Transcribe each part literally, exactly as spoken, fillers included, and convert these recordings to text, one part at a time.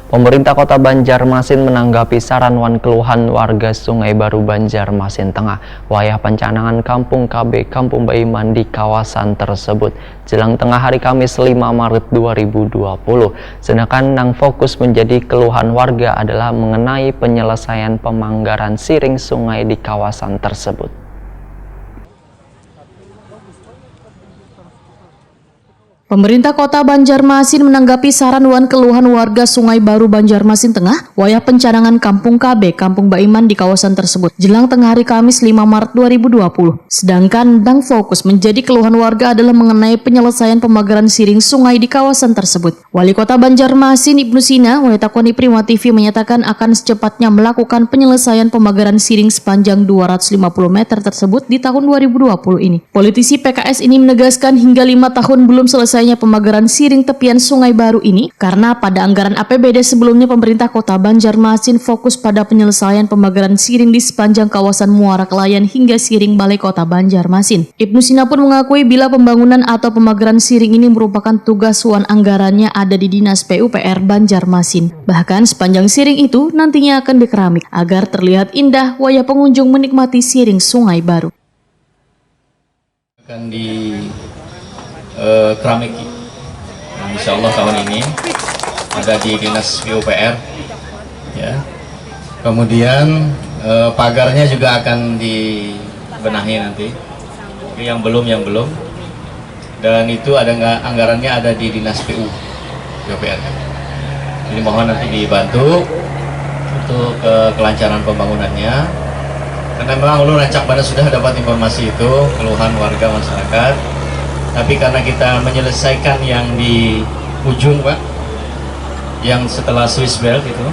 Pemerintah Kota Banjarmasin menanggapi saran wan keluhan warga Sungai Baru, Banjarmasin Tengah, wayah pencanangan Kampung K B, Kampung Baiman di kawasan tersebut, jelang tengah hari Kamis, lima Maret dua ribu dua puluh. Sedangkan nang fokus menjadi keluhan warga adalah mengenai penyelesaian pemanggaran siring sungai di kawasan tersebut. Pemerintah Kota Banjarmasin menanggapi saran wan keluhan warga Sungai Baru, Banjarmasin Tengah, wayah pencanangan Kampung K B, Kampung Baiman di kawasan tersebut, jelang tengah hari Kamis, lima Maret dua ribu dua puluh. Sedangkan nang fokus menjadi keluhan warga adalah mengenai penyelesaian pemagaran siring sungai di kawasan tersebut. Wali Kota Banjarmasin, Ibnu Sina, melalui Takoni Prima T V, menyatakan akan secepatnya melakukan penyelesaian pemagaran siring sepanjang dua ratus lima puluh meter tersebut di tahun dua ribu dua puluh ini. Politisi P K S ini menegaskan hingga lima tahun belum selesainya pemagaran siring tepian Sungai Baru ini karena pada anggaran A P B D sebelumnya, pemerintah Kota Banjarmasin fokus pada penyelesaian pemagaran siring di sepanjang kawasan Muara Kelayan hingga siring Balai Kota Banjarmasin. Ibnu Sina pun mengakui bila pembangunan atau pemagaran siring ini merupakan tugas wan anggarannya ada di Dinas P U P R Banjarmasin. Bahkan sepanjang siring itu nantinya akan dikeramik agar terlihat indah wayah pengunjung menikmati siring Sungai Baru. Akan di eh, keramik. Nah, insya Allah tahun ini ada di Dinas P U P R, ya. Kemudian eh, pagarnya juga akan dibenahi nanti. Tapi yang belum, yang belum. Dan itu ada angga- anggarannya ada di Dinas P U P U P R. Jadi mohon nanti dibantu untuk eh, kelancaran pembangunannya. Karena memang ulun rancak banget sudah dapat informasi itu, keluhan warga masyarakat. Tapi karena kita menyelesaikan yang di ujung, Pak, yang setelah Swiss Belt itu,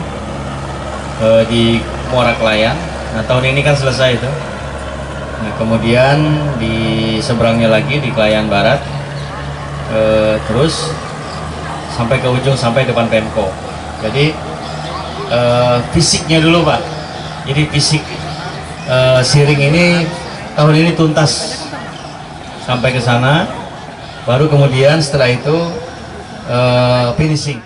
eh, di Muara Kelayan. Nah, tahun ini kan selesai itu. Nah, kemudian di seberangnya lagi di Kelayan Barat, eh, terus sampai ke ujung, sampai depan Pemko. Jadi eh, fisiknya dulu, Pak. Jadi fisik eh, siring ini tahun ini tuntas sampai ke sana. Baru kemudian setelah itu eh, finishing.